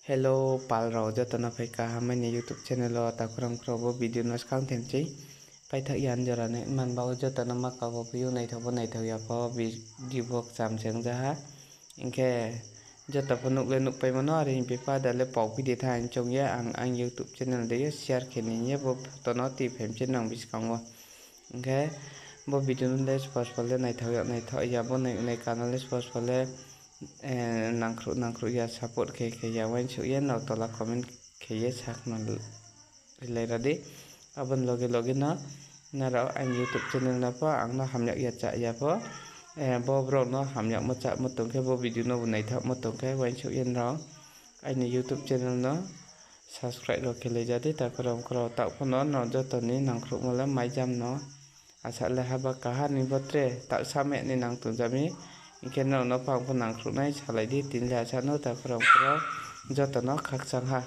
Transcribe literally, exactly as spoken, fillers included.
Hello, pal rao joto no phai kaham aini YouTube channel wo. Takhu rao mkhu rao, bo video no skang them chei paithaoh ya ni jora ni man ba wo joto no ma kabo phi ou, naithaoh pho naithaoh ya pho, video bo kcham se ong ja ha. Hing khe joto pho nuh le nuhpaimo no, are hing phi pa da le pao phi di tha hing choung ye ang ang YouTube channel de ye share khe ni hing ye bo photo no tui phai mi se nang buskang wo. Hing khe bo video no le sbo sbo le naithaoh ya, naithaoh ya, bo nai nai ka no le sbo sbo le nangkhruh nangkhruh ya, support khe khe ya, uaingsouh ye nrao tola comment khe ye sakhnari lai ra di. Abo ni loge loge no nrao aini YouTube channel no pho ang no hamyag ya cha ya pho, bo brao no hamyagmo chámo tong khe, bo video no bo naithaohmo tong khe, uaingsouh ye nrao aini YouTube channel no subscribe rao khe lai ja di. Takhu rao mkhu rao, taoh pho no nrao joto ni nangkhruhmo le maijam no asa le haba kaha ni bo tre taoh sa me ni nang tong ja mi. Hing khe nrao no pho ang pho nangkhruh nai salai di, tini le asa no. Takhu rao mkhu rao, joto no khakchang ha.